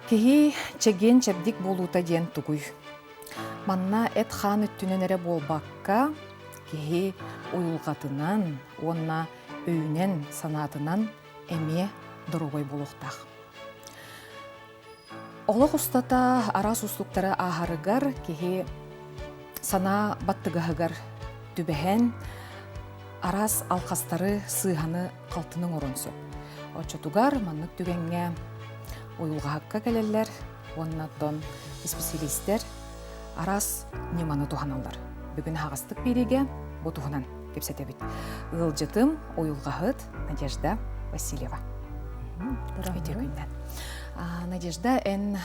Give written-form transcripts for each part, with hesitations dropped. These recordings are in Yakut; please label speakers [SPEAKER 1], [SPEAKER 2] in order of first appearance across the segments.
[SPEAKER 1] Киһи чэгиэн-чэбдик буолуута диэн тугуй? Манна эт-хаан өттүнэн эрэ буолбакка, киһи уйулҕатынан уонна өйүнэн-санаатынан эмиэ доруобай буолуохтаах. Олох устата араас уустуктары ааһарыгар киһи санаа баттыгаһыгар түбэһэн, араас алхастары, сыыһаны халтыны оҥоруон сөп. Оччотугар маннык түгэҥҥэ уйулҕаһыкка кэлэллэр уонна оттон исписэлиистэр араас ньыманы туһаналлар. Бүгүн аһаҕастык биэриигэ бу туһунан кэпсэтэбит. Ыалдьытым уйулҕаһыт Надежда Васильева. Үтүө күннэн. Надежда, эн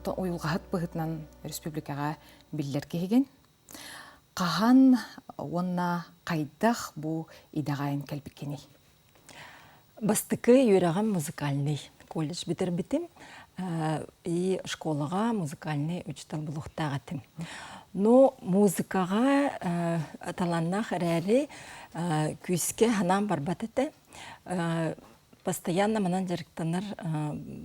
[SPEAKER 1] уйулҕаһыт быһыытынан республикаҕа биллэр киһигин. Хаһан уонна хайдах бу идэҕэ эн кэлбиккиний?
[SPEAKER 2] Бастакы үөрэҕим музыкальный колледж бүтэрбитим и школаҕа музыкальный учуутал буолуохтаах этим. Но музыкаҕа талааннаах эрээри күүскэ санаам барбат этэ. Постоянно манан дьарыктанар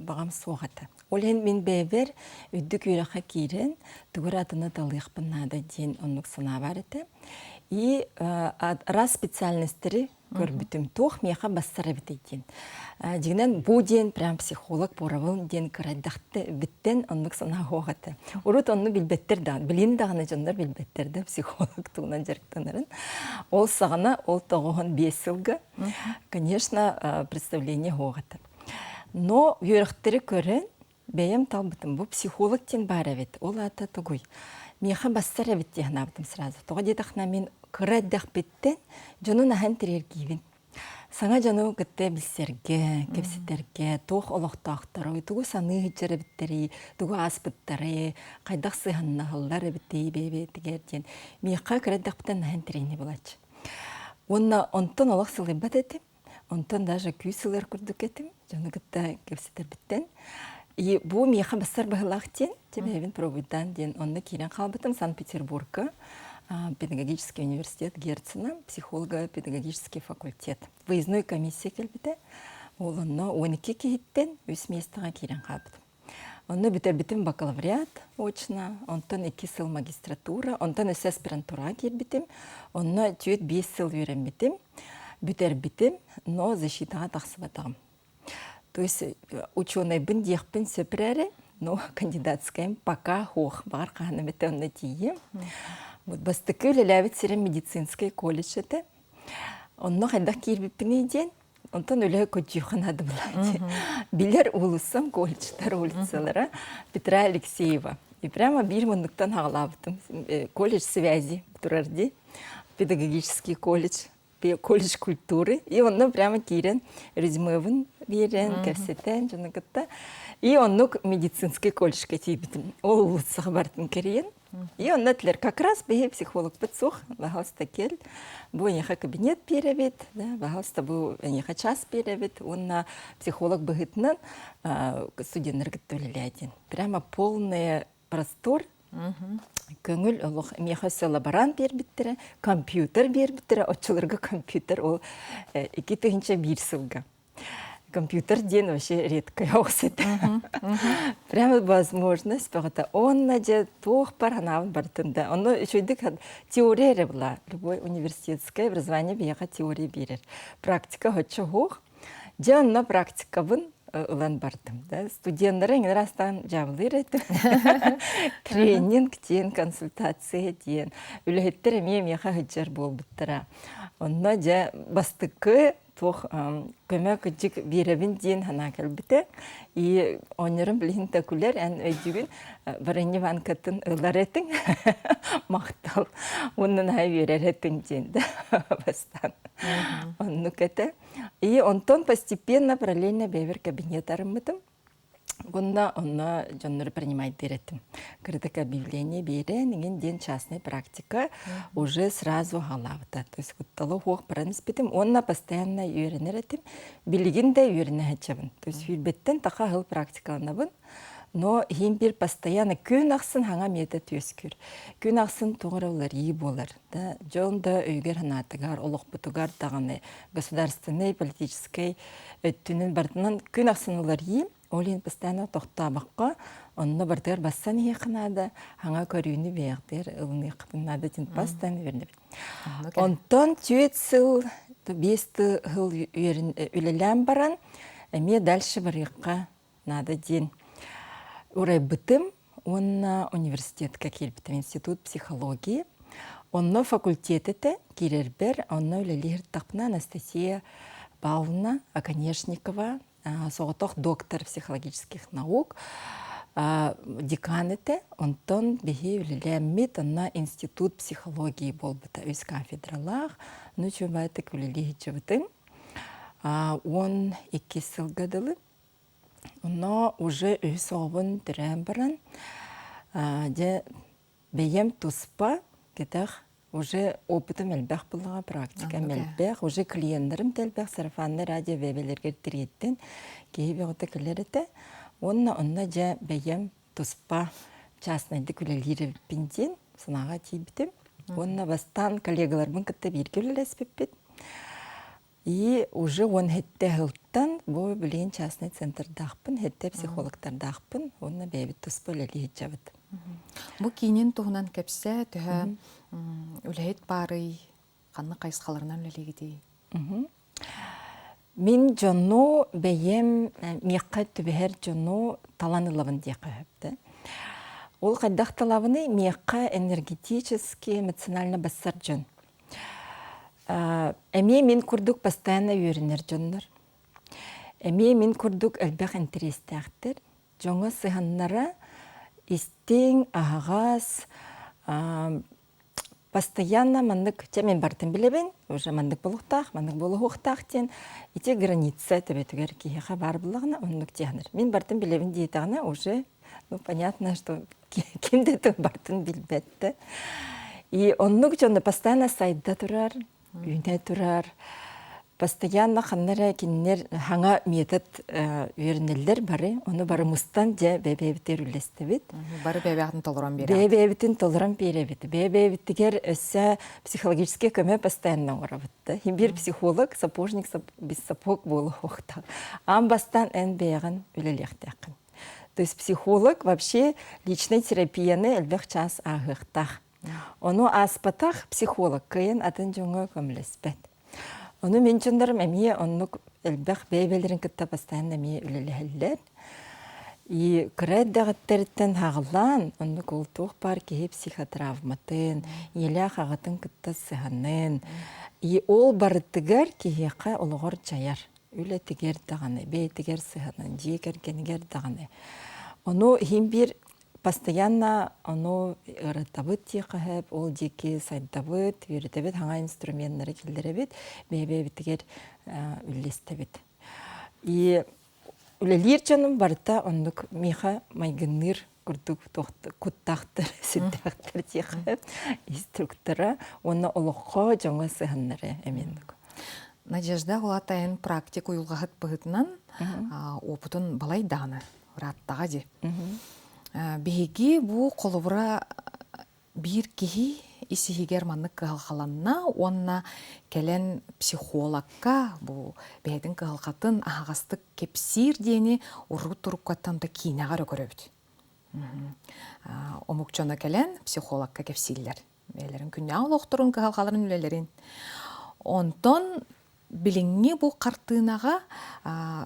[SPEAKER 2] баҕам суох этэ. Ол иһин мин бэйэбэр үрдүк үөрэххэ киирэн тугу эрэ атыны талыахпын наада диэн оннук санаа баар этэ. И араас специальностары көрбүтүм. Туох миэхэ бассар эбитий диэн. Дьиҥинэн бу диэн прям психолог буорабын диэн кырайдахты биттен оннук санаа суох этэ. Урут онну билбэттэр даҕаны, билин даҕаны дьоннор билбэттэр да психолог тугунан дьарыктанарын. Ол саҕана ол 95 сылга, конечно, представление суох этэ. Но үөрэхтэри көрөн бэйэм талбытым бу психолог диэн баар эбит. Ол аата тугуй? Миэхэ бассар эбит дии санаабытым сразу. Тоҕо диэтэххинэ мин кыра эрдэхпиттэн дьону наһан тириэргиибин. Саҥа дьону кытта билсэргэ, кэпсэтэргэ, туох олохтоохторуй, тугу саныы сылдьар эбиттэрий, тугу ааспыттарый, хайдах сыһаннаһаллар эбитий бэйэ-бэйэтигэр диэн миэхэ кыра эрдэхпиттэн наһан интэриэһинэй буолааччы. Уонна онтон олох сылайбат этим. Онтон даже күүс ылар курдук этим, дьону кытта кэпсэтэрбиттэн. И бу миэхэ бассар быһылаах диэн, бэйэбин пробуйдаан диэн онно киирэн хаалбытым Санкт-Петербурга педагогический университет Герцена, психолого-педагогический факультет. Выездной комиссия кэлбитэ. Ол онно 12 киһиттэн үс миэстэҕэ киирэн хаалбытым. Онно бүтэрбитим бакалавриат очно, онтон 2 сыл магистратура, онтон өссө аспирантураҕа киирбитим. Онно 4-5 сыл үөрэммитим, бүтэрбитим, но защитаҕа тахсыбатаҕым. То есть ученыйбын диэхпин сөп эрээри, но кандидатскайым пока суох, баҕар хаһан эмэтэ онно тиийиэм. Вот бастакы үлэлээбит сирим медицинскэй колледж этэ. Онно хайдах киирбиппиний диэн Онтон үлэ көдьүүхэн адымлаати. Билэр уулуссам колледжтар улицалара Петра Алексеева. И прямо биир муннуктан хаҕалаабытым. Колледж связи турар дии. Педагогический колледж, колледж культуры. И онно прямо киирэн резюмебын биэрэн, кэпсэтэн дьону кытта. И оннук медицинский колледжка тиийбитим. Ол улуссаҕа бартын кэрийэн. И онно этилэр как раз биһи психологпыт суох, пожалуйста, кел. Бу эйиэхэ кабинет биэрэбит, да, пожалуйста, бу эйиэхэ час биэрэбит уонна психолог быһыытынан студеннары кытта үлэлээтин. Прямо полный простор, көҥүл олох миэхэ өссө лаборант биэрбиттэрэ, компьютер биэрбиттэрэ, оччолорго компьютер ол 2001 сылга. Компьютер диэн вообще редкая оҕус этэ. Прямо возможность бөҕөтө. Онно дьэ туох бар ханаабын барытын да. Онно үчүгэйдик теория эрэ была. Любой университетское образование биһиэхэ теория биэрэр. Практика оччо суох. Дьэ онно практикабын ылан бардым. Да. Студеннары эҥин араастаан дьаабылыыр этим. Тренинг диэн, консультация диэн. Үлэһиттэр эмиэ миэхэ сылдьар буолбуттара. Онно дьэ бастакы туох көмө кыдьык биэрэбин диэн санаа кэлбитэ. И оонньорум билиһин да күлэр, эн өйдүүгүн Варенье Ванкатын ылар этиҥ, махтал, уонна наһаа үөрэр этиҥ диэн да бастаан. Оннук этэ. И онтон постепенно параллельно бэйэбэр кабинет арыммытым. Уонна онно дьоннору принимайдыыр этим. Кырдык объявление биэрэн, иҥин диэн частная практика уже сразу аҕалаабыта. То есть кутталы суох баран испитим. Уонна постоянно үөрэнэр этим. Билигин да үөрэнэ сылдьабын. То есть сүүрбэттэн таха сыл практикаланабын. Но иһин биир постоянно күн ахсын хаҥа метод үөскүүр. Күн ахсын тоҕо эрэ уларыы буолар. Да, дьон да өйүгэр-санаатыгар, олохпутугар даҕаны государственнай, политическай өттүнэн барытынан күн ахсын уларыы. Ол иһин постоянно тохтообокко, онно барытыгар бассан иһиэххэ наада, хаҥа көрүүнү бэйэҕитигэр ылыныаххытын наада диэн постоянно үөрэнэбит. Онтон түөрт сыл, биэс сыл үлэлээн баран, эмиэ дальше барыахха наада диэн урайбытым уонна университетка киирбитим, институт психологии. Онно факультет этэ киирэрбэр, онно үлэлиир тахпына Анастасия Павловна Оконешникова, соҕотох доктор психологических наук, декан этэ. Онтон биһи үлэлээммит, онно институт психологии буолбута, үс кафедралаах. Ну, үчүгэйдик үлэлии сылдьыбытым. 12 сылга дылы. Онно уже үһүс оҕобун төрөөн баран, дьэ, бэйэм туспа кэтэх уже опытым элбэх буллаҕа, практикам элбэх, уже клиеннэрим да элбэх, сарафаннай радио бэйэлэригэр тириэттин, киһи бөҕөтө кэлэр этэ. Уонна онно дьэ бэйэм туспа частнайдык үлэлиир эбиппин диэн санааҕа тиийбитим. Уонна бастаан коллегаларбын кытта бииргэ үлэлэспиппит. И уже уон хэттэ сылтан бу билигин частный центрдаахпын, хэттэ психологтардаахпын уонна бэйэбит туспа үлэлии сылдьабыт.
[SPEAKER 1] Бу киинин туһунан кэпсээ, төһө үлэһит баарый, ханнык хайысхаларынан үлэлиигитий?
[SPEAKER 2] Мин дьону бэйэм миэхэ түбэһэр дьону талан ылабын диэххэ сөп. Ол хайдах талабыный? Миэхэ энергетически, эмоционально бассар дьон. Эмиэ мин курдук постоянно үөрэнэр дьоннор. Эмиэ мин курдук элбэх интэриэстээхтэр. Дьоҥҥо сыһаннара истиҥ, аһаҕас, постоянно маннык чэ мин барытын билэбин, уже маннык буолуохтаах, маннык буолуохтаах диэн ити граница төбөтүгэр киһиэхэ баар буоллаҕына оннук диэхнэр. Мин барытын билэбин диэтэҕинэ уже ну понятно, что ким да бартын билбэт да. И оннук дьону постоянно сайда турар, үүнэ турар, постоянно ханна эрэ кинилэр хаҥа метод үөрэнэллэр бары, ону бары мустан дьэ бэйэ-бэйэбитигэр үллэстэбит.
[SPEAKER 1] Бары бэйэ-бэйэҕитин толорон биэрэбит.
[SPEAKER 2] Бэйэ-бэйэбитин толорон биэрэбит. Бэйэ-бэйэбитигэр өссө психологический көмө постоянно оҥоробут да. Биир психолог, сапожник без сапог буолуохтаах. Аан бастаан эн бэйэҕин үлэлиэхтээххин. То есть психолог вообще личной терапияны элбэх чаас ааһыахтаах. Ону ааспатах психолог кыайан атын дьоҥҥо көмөлөспөт. Ону мин дьоннорум эмиэ оннук элбэх бэйэ-бэйэлэрин кытта постоянно эмиэ үлэлэһэллэр. И кыра эрдэҕиттэриттэн хаҕылаан, оннук ол туох баар киһи психотравматын, ийэлээх аҕатын кытта сыһанын, и ол барытыгар киһиэхэ олоҕор дьайар. Үлэтигэр даҕаны, бэйэтигэр сыһанан, дьиэ кэргэнигэр даҕаны. Ону иһин биир постоянно ону ыаратабыт диэххэ сөп, ол диэки сайдабыт, үөрэтэбит, хаҥа инструменнары киллэрэбит, бэйэ-бэйэбитигэр үллэстэбит. И үлэлиир дьонум барыта оннук миэхэ майгынныыр курдук куттаахтар, сүрдээхтэр диэххэ инструктора уонна олоххо дьоҥҥо сыһаннары эмиэ
[SPEAKER 1] Надежда Улатайын практик уйулҕаһыт быһыытынан опытун балай даҕаны ырааттаҕа дии. Биһиги бу холобура биир киһи ис-иһигэр маннык кыһалҕаланна уонна кэлэн психологка бу бэйэтин кыһалҕатын аһаҕастык кэпсиир диэни урут туруккаттан да киинэҕэ эрэ көрөбүт. Омук дьоно кэлэн психологка кэпсииллэр. Бэйэлэрин күннээҕи олохторун, кыһалҕаларын, үлэлэрин. Онтон билиҥҥи бу хартыынаҕа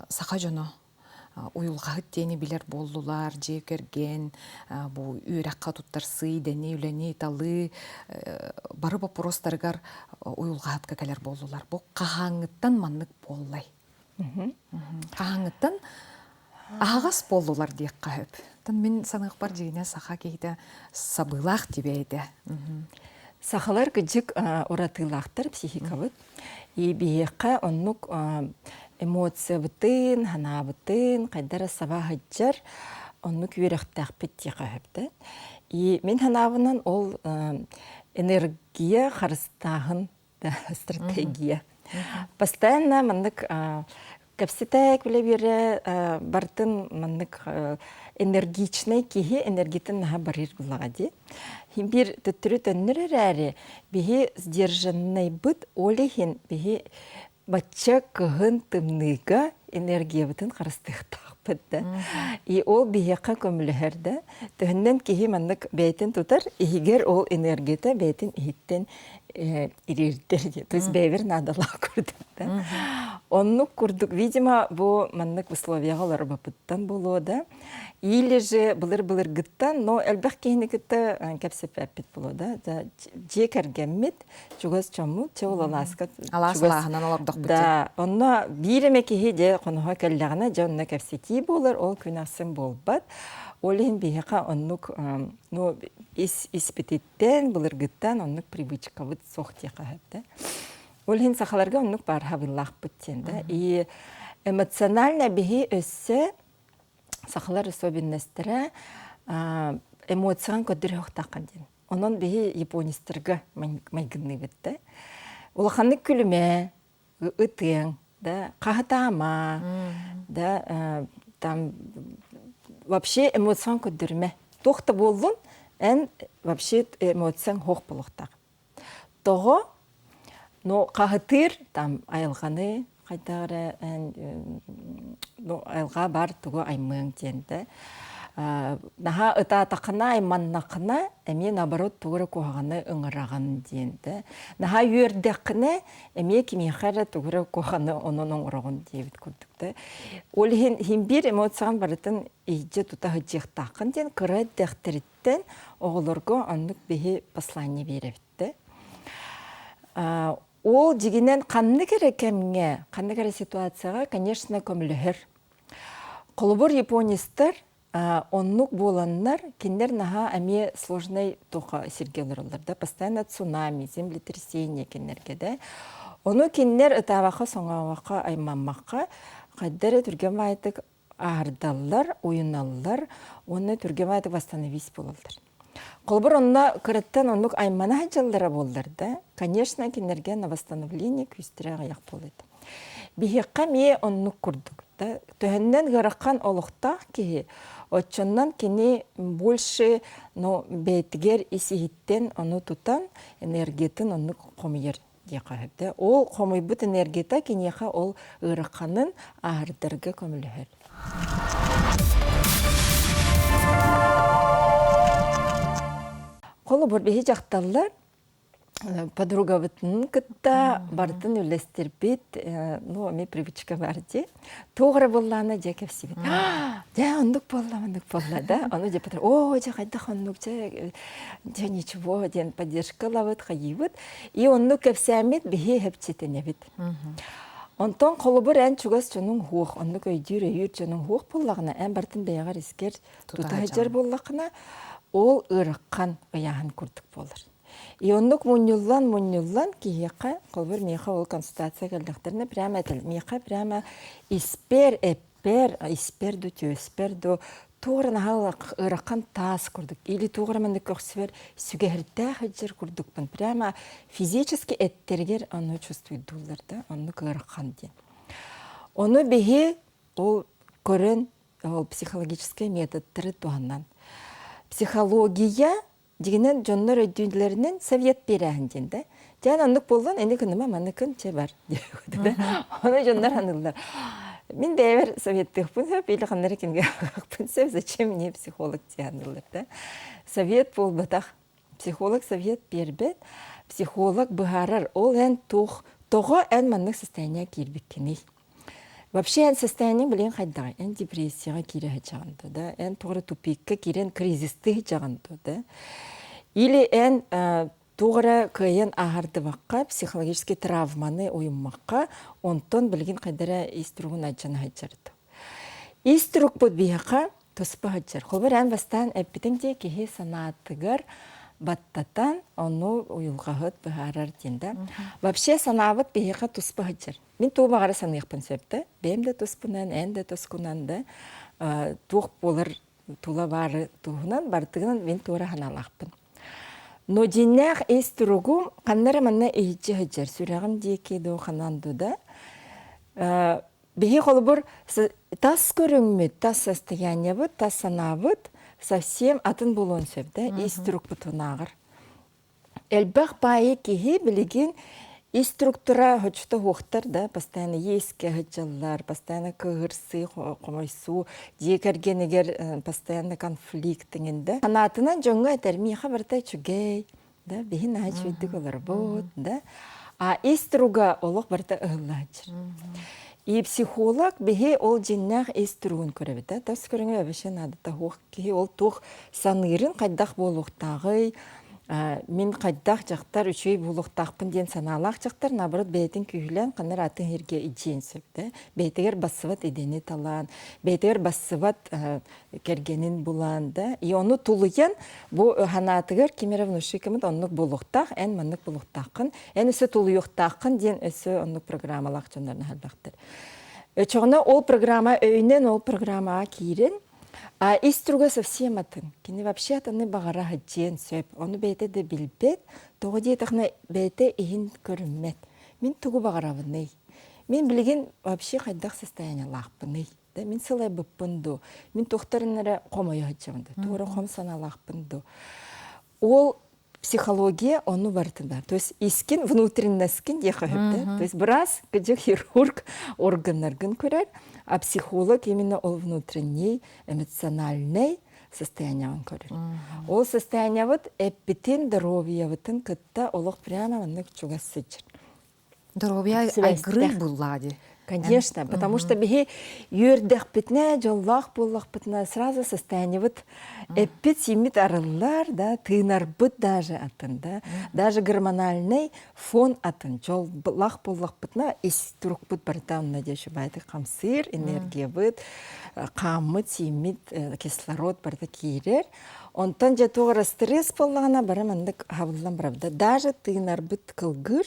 [SPEAKER 1] саха дьоно уйулҕаһыт диэни билэр буоллулар, дьиэ кэргэн, бу үөрэххэ туттарсыы, идэни, үлэни талыы бары боппуруостарыгар уйулҕаһытка кэлэр буоллулар. Бу хаһааҥҥыттан маннык буоллай? Хаһааҥҥыттан аһаҕас буоллулар диэххэ сөп. Оттон мин саныахпар дьиҥинэн саха киһитэ сабыылаах тибэ этэ.
[SPEAKER 2] Сахалар кыдьык уратыылаахтар психикабыт. И биһиэхэ оннук эмоциябытын, санаабытын хайда эрэ саба сылдьар оннук үөрэхтээхпит диэххэ сөп И мин санаабынан ол энергия харыстааһын стратегия. Постоянно маннык кэпсэтэ күлэ-үөрэ бартын маннык энергичнэй киһи энергитин наһаа барыыр буллаҕа дии. Биир төттөрү төннөр эрээри биһи сдержаннайбыт ол иһин биһи бачча кыһын тымныыга энергиябытын харыстыахтаахпыт. буоллахпыт да. И ол биһиэхэ көмөлөһөр да. Төһөннөн киһи маннык бэйэтин тутар, иһигэр ол энергията бэйэтин иһиттэн ириэрдэр диye. То есть бэйэбэр наадалаах курдук да. Оннук курдук, видимо, бу маннык условияҕа олорбоппуттан буолуо да. Или же былыр-былыргыттан, но элбэх киһини кытта кэпсэппэппит буолуо да. Дьиэ кэргэммит, чугас дьоммут, чэ ол алааска
[SPEAKER 1] Алаас алааһынан олордохпут.
[SPEAKER 2] Да, онно биир эмэ киһи дьэ хоноһо кэллэҕинэ, дьэ онно кэпсэтии буолар, ол күн ахсын буолбат. Ол иһин биһиэхэ оннук ну ис испититтэн, былыргыттан оннук привычкабыт суох диэххэ сөп да. Ол иһин сахаларга оннук баар хабыллаахпыт диэн да. И эмоционально биһи өссө сахалар особенностара эмоцияҕын көрдөрүөхтааххын диэн. Онон биһи японецтарга майгынныыбыт да. Улаханнык күлүмэ, ытыаҥ, да, хаһытаама, да, там вообще эмоциян көрдөрүмэ. Туох да буоллун, эн вообще эмоцияң хоох буолуохтаах. Тоҕо? Ну, хаһытыыр там айылҕаны хайдах эрэ ну, айылҕа бар тугу аймыаҥ диэн да. Наһаа ытаатаххына, айманнаххына, эмиэ наоборот тугу эрэ куһаҕаны ыҥыраҕын диэн да. Наһаа үөрдэххинэ, эмиэ кимиэхэ эрэ тугу эрэ куһаҕаны онон оҥороҕун диэбит курдук да. Ол иһин иһин биир эмоцияҕын барытын иһдьэ тута сылдьыахтааххын диэн кыра эрдэхтэриттэн оҕолорго оннук биһи послание биэрэбит да. Ол дьигинэн ханнык эрэ кэмҥэ, ханнык эрэ ситуацияҕа, конечно, көмөлөһөр. Холобур, японецтар оннук буоланнар, кинилэр наһаа эмиэ сложнай туха сиргэ олороллор да, постоянно цунами, землетрясение кинилэргэ да. Ону кинилэр ытаабакка, соҥообокко, аймаммакка, хайда эрэ түргэн баайдык аһардаллар, уйуналлар уонна түргэн баайдык восстановись буолаллар. Холобур, онно кыраттан оннук аймана сылдьаллара буоллар да, конечно, кинилэргэ на восстановление күүстэрэ аҕыйах буолуо этэ. Биһиэхэ эмиэ оннук курдук да, төһөннөн ыарахан олохтоох киһи, оччоннон кини больше ну, бэйэтигэр ис-иһиттэн ону тутан, энергиятын оннук хомуйар диэххэ сөп да. Ол хомуйбут энергията киниэхэ ол ыараханын аһардарга көмөлөһөр. Холобур, биһи дьахталлар подругабытын кытта барытын үллэстирбит, ну, эмиэ привычка бар дии. Туох эрэ буоллаҕына дьэ кэпсиибит. Дьэ, оннук буолла, оннук буолла, да? Ону дьэ о, дьэ, хайдах оннук, дьэ, дьэ, ничего, диэн поддержка ылабыт, хайыыбыт. И оннук кэпсээммит биһи хэпчитинэбит. Онтон холобур эн чугас дьонуҥ хуох, оннук өйдүүр өйүүр дьонуҥ хуох буоллаҕына, эн барытын бэйэҕэр искэр тута сылдьар буоллаххына, ол ыарахан ыйааһын курдук буолар. И оннук мунньуллан мунньуллан киһиэхэ, холобур миэхэ ол консультация кэллэхтэринэ прямо этэл, миэхэ прямо испэр, эппэр, испэр ду, түөспэр ду туох эрэ наһаа ыарахан таас курдук или туох эрэ маннык көхсүбэр сүгэһэрдээх сылдьар курдукпун прямо физически эттэригэр ону чувствуйдууллар да оннук ыарахан диэн. Ону биһи ол көрөн ол психологическай методтары туһанан психология дьигинэн дьоннор өйдүүллэринэн совет биэрээһин диэн да дьэ оннук буоллун эни гыныма маныкын чэ бар диэбит да ону дьоннор аныыллар мин бэйэбэр советтыахпын сөп или ханна эрэ кинигэ ааҕыахпын сөп зачем мне психолог диэн аныыллар да совет буолбатах психолог совет биэрбэт психолог быһаарар ол эн туох тоҕо эн маннык состояние киирбиккиний Вообще эн состояниеҥ билигин хайдаҕый? Эн депрессияҕа киирэ сылдьаҕын дуо, да? Эн туох эрэ тупикка киирэн кризистыы сылдьаҕын дуо, да? Или эн туох эрэ кыайан аһардыбакка, психологический травманы уйуммакка, онтон билигин хайда эрэ ис туругун алдьана сылдьар дуо? Ис турукпут биһиэхэ туспа сылдьар. Холобур, эн бастаан эппитиҥ дии киһи санаатыгар баттатан, ону уйулҕаһыт быһаарар диэн да. Вообще санаабыт биһиэхэ туспа сылдьар. Мин тугу баҕара саныахпын сөп да, бэйэм да туспунан, эн да тускунан да туох буолар тула баары туһунан барытыгынан мин туора санаалаахпын. Но дьиҥнээх ис туругум ханна эрэ манна иһиччи сылдьар, сүрэҕим диэки дуу, ханан дуу да. Биһи холобур тас көрүҥмүт, тас состояниебыт, тас санаабыт совсем атын буолуон сөп да, ис турукпутунааҕар. Элбэх баайы киһи билигин Ис структура хочто хуохтар да, постоянно иэскэ сылдьаллар, постоянно кыыһырсыы, хомойсуу, дьиэ кэргэнигэр постоянно конфликт иҥин да. Санаатынан дьоҥҥо этэр, миэхэ барыта үчүгэй, да, биһи наһаа үчүгэйдик олорбут, да. А ис туруга олох барыта ыһыллааччыр. И психолог биһи ол дьиннээх ис туругун көрөбүт, да, тас көрүҥэ вообще наадата суох киһи ол туох саныырын хайдах буолуохтааҕый, мин хайдах дьахтар үчүгэй буолуохтаахпын диэн санаалаах дьахтар наоборот бэйэтин күүһүлээн ханна эрэ атын сиргэ илдьиэн сөп да бэйэтигэр бассыбат идэни талаан бэйэтигэр бассыбат кэргэнин булан да и ону тулуйан бу санаатыгар ким эрэ внушикамыт оннук буолуохтаах эн маннык буолуохтааххын эн өссө тулуйуохтааххын диэн өссө оннук программалаах дьоннор наһарбахтар өчөҕүнэ ол программа өйүнэн ол программаҕа киирэн А ис туруга совсем атын. Кини вообще атыны баҕара сылдьыан сөп. Ону бэйэтэ да билбэт. Тоҕо диэтэхинэ бэйэтэ иһин көрүммэт. Мин тугу баҕарабыный? Мин билигин вообще хайдах состояниелаахпыный? Да, мин сылайбыппын дуу? Мин туохтарын эрэ хомойо сылдьабын дуу? Тугу эрэ хом санаалаахпын дуу? Ол психология ону барытын бар. То есть искин внутренностькин диэхэ сөп То есть быраас кыдьык хирург органнаргын көрөр, а психолог именно ол внутренний эмоциональный состояниеҕын көрөр. Ол состояниебыт эппитин, здоровьебытын кытта олох прямо маннык чугас сылдьар.
[SPEAKER 1] Доруобуйа айгырыы буллаа дии.
[SPEAKER 2] Конечно, потому что биһи үөрдэхпитинэ, дьоллоох буоллахпытына сразу состояниебыт эппит сииммит арыллар, да, тыынарбыт даже атын, да, даже гормональный фон атын. Дьоллоох буоллахпытына ис турукпут барыта онно диэши баайдык хамсыыр, энергиябыт, хааммыт, сииммит, кислород барыта киирэр. Онтон дьэ туох эрэ стресс буоллаҕына бары маннык хабыллан барабыт. Даже тыынарбыт кылгыыр,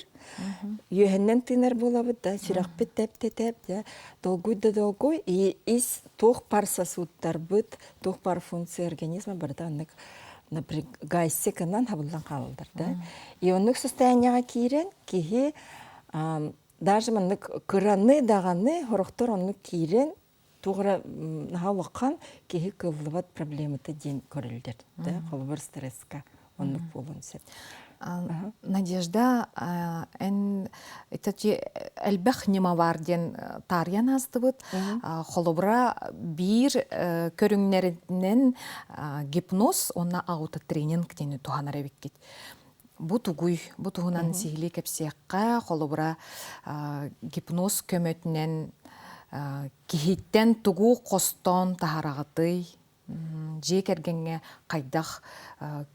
[SPEAKER 2] Үөһэннэн тыынар буолабыт да, сүрэхпит тэп-тэп да, долгуй да долгуй, и ис туох пар сосудтарбыт, туох пар функция организма барыта оннук напрягайся гынан хабыллан хаалаллар да. И оннук состояниеҕа киирэн киһи даже маннык кыраны даҕаны сорохтор оннук киирэн туох эрэ наһаа улахан киһи кыаллыбат проблемата диэн көрүллэр да холобур стресска оннук буолуон сөп.
[SPEAKER 1] Надежда эн ити элбэх ньыма бар диэн таарыйан аастыбыт. Холобура биир көрүҥнэринэн гипноз уонна аутотренинг диэни туһанар эбиккит. Бу тугуй? Бу туһунан сиһилии кэпсиэххэ, холобура, гипноз көмөтүнэн киһиттэн тугу хостоон таһараҕытый? Дьиэ кэргэҥҥэ хайдах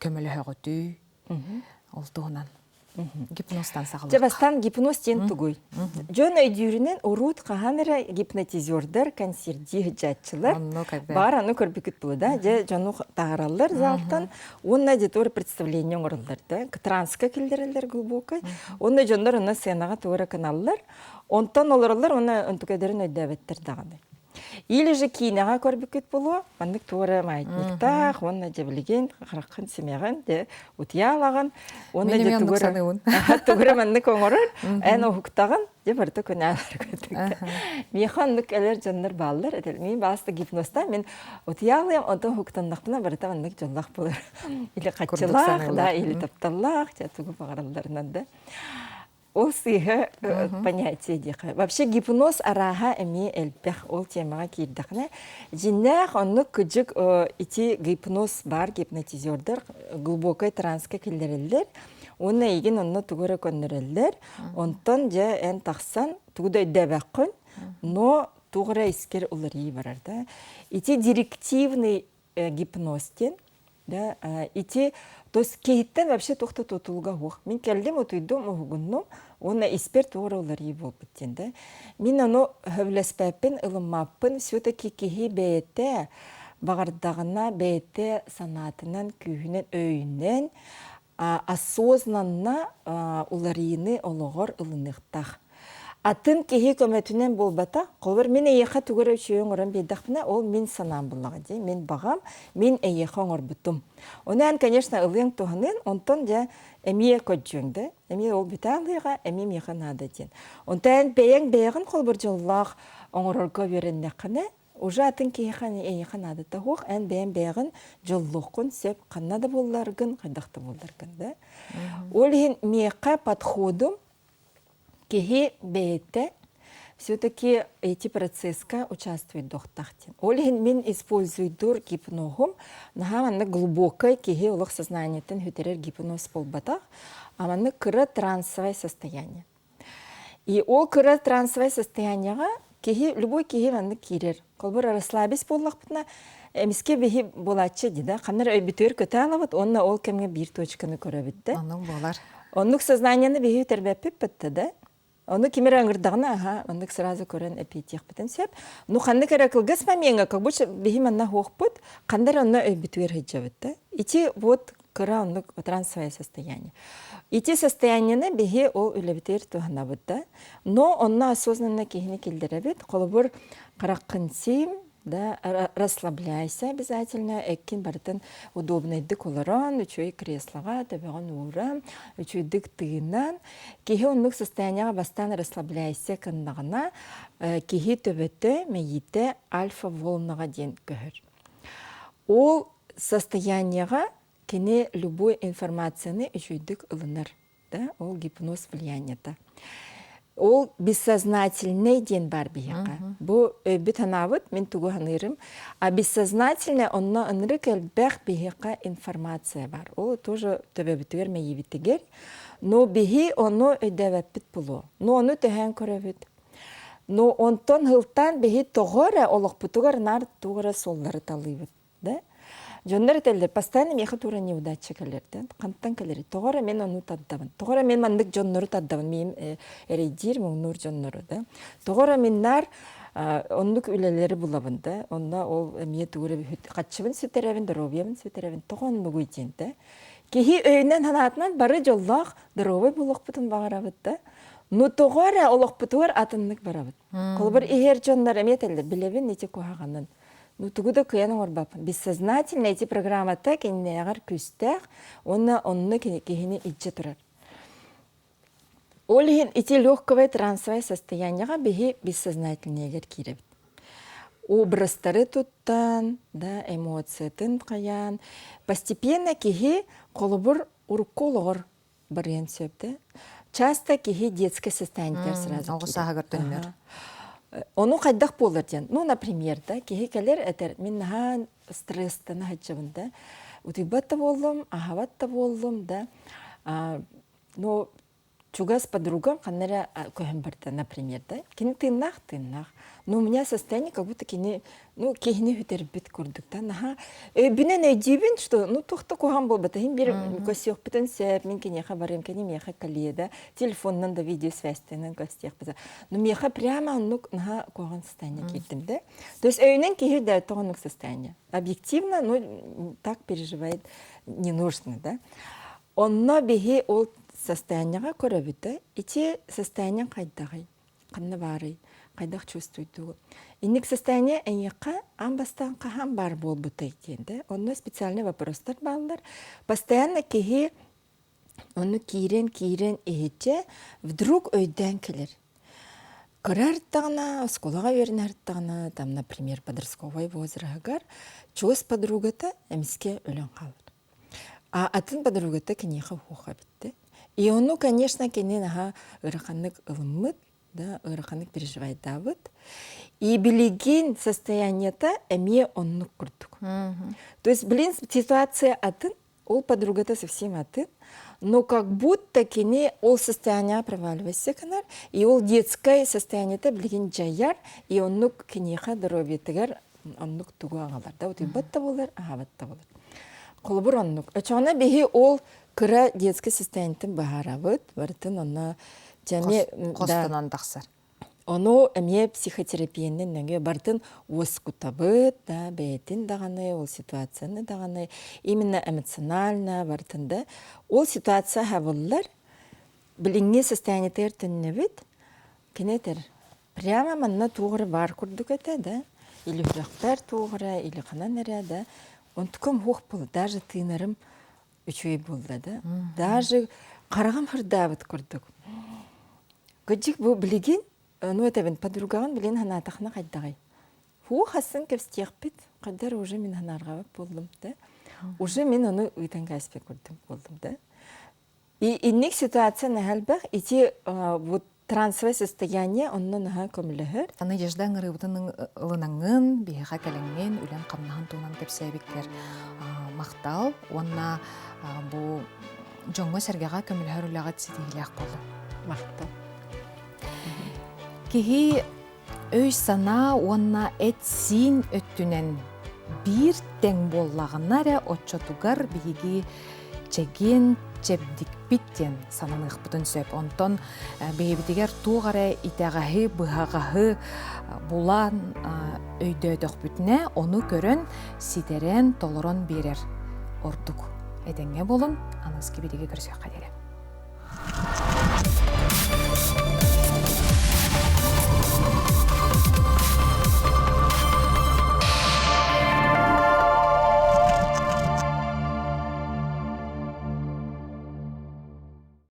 [SPEAKER 1] көмөлөһөҕүтүй? Ол туһунан. Гипнозтан саҕалыахха.
[SPEAKER 2] Дьэ бастаан гипноз диэн тугуй? Дьон өйдүүрүнэн уруут хаһан эрэ гипнотизердар, консердии сылдьааччылар баар аны көрбүкүт буолуо да. Дьэ дьону таһаараллар залтан уонна аудитория представление оҥороллор да. Транска киллэрэллэр глубокой. Уонна дьоннор онно сценаҕа тугу эрэ гыналлар. Онтон олороллор уонна онтукайдарын өйдөөбөттөр даҕаны. Или же киинэҕэ көрбүккүт буолуо, маннык туора маятниктаах уонна дьэ билигин хараххын симэҕин, дьэ утуйаалаҕын уонна дьэ тугу эрэ маннык оҥорор, эн уһуктаҕын, дьэ барыта күнээлэр курдук. Миэхэ оннук кэлэр дьоннор бааллар, мин бааста гипнозтаан мин утуйаалыам, онтон уһуктаннахпына барыта маннык дьоллоох буолар. Или хаччылаах, да, или тапталлаах, дьэ тугу баҕаралларынан да. Ол сыыһа понятие диэхэ. Вообще гипноз арааһа эмиэ элбэх ол темаҕа киирдэхинэ дьиннээх оннук кыдьык ити гипноз баар гипнотизердар глубокай транска киллэрэллэр уонна эйигин онно тугу эрэ көннөрөллөр онтон дьэ эн тахсан тугу да өйдөөбөххүн но туох эрэ искэр уларыйыы барар да ити директивный гипноз диэн да ити то есть киһиттэн вообще туох да тутулуга суох мин кэллим утуйдум уһугуннум уонна испэр туох эрэ уларыйыы буолбут диэн да мин ону сөбүлэспэппин ылыммаппын все таки киһи бэйэтэ баҕардаҕына бэйэтэ санаатынан күүһүнэн өйүнэн осознанно уларыйыыны олоҕор ылыныахтаах. Атын киһи көмөтүнэн буолбатах, холобур мин эйиэхэ тугу эрэ үчүгэй оҥорон биэрдэхпинэ, ол мин санаам буллаҕа дии, мин баҕам, мин эйиэхэ оҥорбутум. Ону эн, конечно, ылыаҥ туһаныан, онтон дьэ эмиэ көрдүөҥ да, эмиэ ол бүтэ алыаҕа, эмиэ миэхэ наада диэн. Онтон эн бэйэҥ бэйэҕин холобур дьоллоох оҥорорго үөрэннэххинэ, Уже атын киһиэхэ эйиэхэ наадата суох, эн бэйэҥ бэйэҕин дьоллуоххун сөп, ханна да буолларгын, хайдах да буолларгын да. Ол иһин миэхэ подходум. Киһи бэйэтэ все-таки эти процесска участвуйдуохтаах диэн. Ол иһин мин используйдуур гипноһум наһаа маннык глубокай киһи олох сознаниетын сүтэрэр гипноз буолбатах, а маннык кыра трансовое состояние. И ол кыра трансовое состояниеҕа киһи любой киһи маннык киирэр. Холобур расслабись буоллахпытына эмискэ биһи буолааччы дии да ханна эрэ өйбүтүгэр көтө алабыт уонна ол кэмҥэ биир точканы көрөбүт да.
[SPEAKER 1] Оннук буолар.
[SPEAKER 2] Оннук сознаниены биһи үтэрбэппит бытта да. Ону ким эрэ ыҥырдаҕына аха оннук сразу көрөн эпиэтиэхпитин сөп. Ну ханнык эрэ кылгас момеҥҥа как будто биһи манна хуохпут, ханна эрэ онно өйбүтүгэр сылдьабыт да. Ити вот кыра оннук трансовое состояние. Ити состояниены биһи ол үлэбитигэр туһанабыт да. Но онно осознанно киһини киллэрэбит. Холобур, хараххын сиим, да, расслабляйся обязательно, эккин барытын удобнайдык олорон, үчүгэй креслоҕа төбөҕүн ууран, үчүгэйдик тыынан, киһи оннук состояниеҕа бастаан расслабляйся гыннаҕына, киһи төбөтө, мэйиитэ альфа-волнаҕа диэн көһөр. Ол состояниеҕа кини любой информацияны үчүгэйдик ылынар да, ол гипноз влияниета. Ол бессознательный диэн бар биһиэхэ. Бу өйбүт санаабыт, мин тугу саныырым. А бессознательный онно ынырык элбэх биһиэхэ информация бар. Ол тоже төбөбүтүгэр, мэйиибитигэр. Но биһи ону өйдөөбөппүт булуо. Но ону төһөөн көрөбүт. Но онтон һылтаан биһи тоҕо эрэ олохпутугар наар туох эрэ суоллары талыыбыт. Да? Дьоннор этэллэр, постоянно миэхэ тура неудача кэлэр да. Хантан кэлэрий? Тоҕо эрэ мен ону тардабын. Тоҕо эрэ мен маннык дьоннору тардабын. Миим эрэйдиир, муҥнуур дьоннору да. Тоҕо эрэ мин наар оннук үлэлэри булабын да. Онно ол эмиэ тугу эрэ хаччыбын сүтэрэбин, доруобуйабын сүтэрэбин. Тоҕо оннугуй диэн да. Киһи өйүнэн санаатынан бары дьоллоох, доруобай буолуохпутун баҕарабыт да. Ну тоҕо эрэ олохпутугар атыннык барабыт. Холобур иһэр дьоннор эмиэ этэллэр, билэбин ити куһаҕанын. Ну тугу да кыайан оҥорбоппун. Бессознательно ити программата кининээҕэр күүстээх уонна онно киһини илдьэ турар. Ол иһин ити легковое трансовое состояниеҕа биһи бессознательныйыгар киирэбит. Образтары туттан, да, эмоциятын хайаан, постепенно киһи холобур урукку олоҕор барыан сөп да. Часто киһи детское состояниетыгар сразу
[SPEAKER 1] Оҕо сааһыгар төннөр.
[SPEAKER 2] Ону хайдах буолар диэн. Ну, например, да, киһи кэлэр этэр, мин наһаа стресстана сылдьабын да, утуйбат да буоллум, аһабат да буоллум да, ну, чугас подругам ханна эрэ көһөн барда, например, да. Кини тыыннаах тыыннаах. Но у меня состояние, как будто кини ну киһини сүтэрбит курдук да наһаа өйбүнэн өйдүүбүн что ну туох да куһаҕан буолбата иһин биир көрсүөхпүтүн сөп мин киниэхэ барыам кини миэхэ кэлиэ да телефонунан да видеосвязьтанан көрсүөхпүт но миэхэ прямо оннук наһаа куһаҕан состояние киирдим да то есть өйүнэн киһи да тоҕо оннук состояние объективно ну так переживает не нужно да онно биһи ол состояниеҕа көрөбүт да ити состояниеҥ хайдаҕый ханна баарый, хайдах чувствуйдуу. Инник состояние эйиэхэ аан бастаан хаһан баар буолбутай диэн да онно специальный вопростар бааллар. Постоянно киһи ону киирэн-киирэн иһиччэ вдруг өйдөөн кэлэр. Кыра артаҕына, оскуолаҕа үөрэнэ артаҕына, там, например, подростковай возраһыгар чугас подругата эмискэ өлөн хаалар. А атын подругата киниэхэ уһуоха эбит И ону, конечно, кини наһаа ыараханнык ылыммыт, да, ыараханнык переживайдаабыт. И билигин состояниета эмиэ оннук курдук. То есть, блин, ситуация атын, ол подругата совсем атын, но как будто кини ол состояние проваливайся гынар, и ол детское состояниета билигин дьайар, и оннук киниэхэ здоровьетыгар оннук тугу аҕалар да утуйбат да буолар, аһаабат да буолар. Холобур оннук. Очоҕуна биһи ол кыра детский состояниетын быһаарабыт, барытын онно дьэ
[SPEAKER 1] хостонон тахсар.
[SPEAKER 2] Ону эмиэ психотерапиянан нөҥүө барытын уоскутабыт, да, бэйэтин даҕаны, ол ситуацияны даҕаны, именно эмоционально барытын да. Ол ситуация хабыллар, билиҥҥи состояниетыгар төннөбүт, кини этэр, Прямо манна туох эрэ баар курдук этэ да, или үрэхпэр туох эрэ, или ханан эрэ да, онтукам суох буолла, даже тыынарым үчүгэй буолла да, даже хараҕым сырдаабыт курдук. Кырдьык бу билигин, ну этэбин, подругаҕын билигин санаатахына хайдаҕый? Һуу хасын кэпсиэхпит, хайдар уже мин санаарҕабыт буоллум да, уже мин ону ыытан кээспит курдук буоллум да. И инник ситуация наһаа элбэх, ити вот. Трансовое состояние онно наһаа көмөлөһөр.
[SPEAKER 1] Надежда ыҥырыыбытын ылынаҥҥын, биһиэхэ кэлэҥҥин, үлэҥ-хамнаһын туһунан кэпсээбиккэр махтал уонна бу дьоҥҥо-сэргэҕэ көмөлөһөр үлэҕит ситиһиилээх буоллун.
[SPEAKER 2] Махтал.
[SPEAKER 1] Киһи өй-санаа уонна эт-сиин өттүнэн биир тэҥ буоллаҕына эрэ оччотугар биһиги чэгиэн чэбдикпит диэн сананыахпытын сөп. Онтон бэйэбитигэр туох эрэ итэҕэһи, быһаҕаһы булан өйдөөтөхпүтүнэ, ону көрөн, ситэрэн, толорон биэрэр ордук. Этэҥҥэ буолун, аныгыскы бириигэ көрсүөххэ диэри.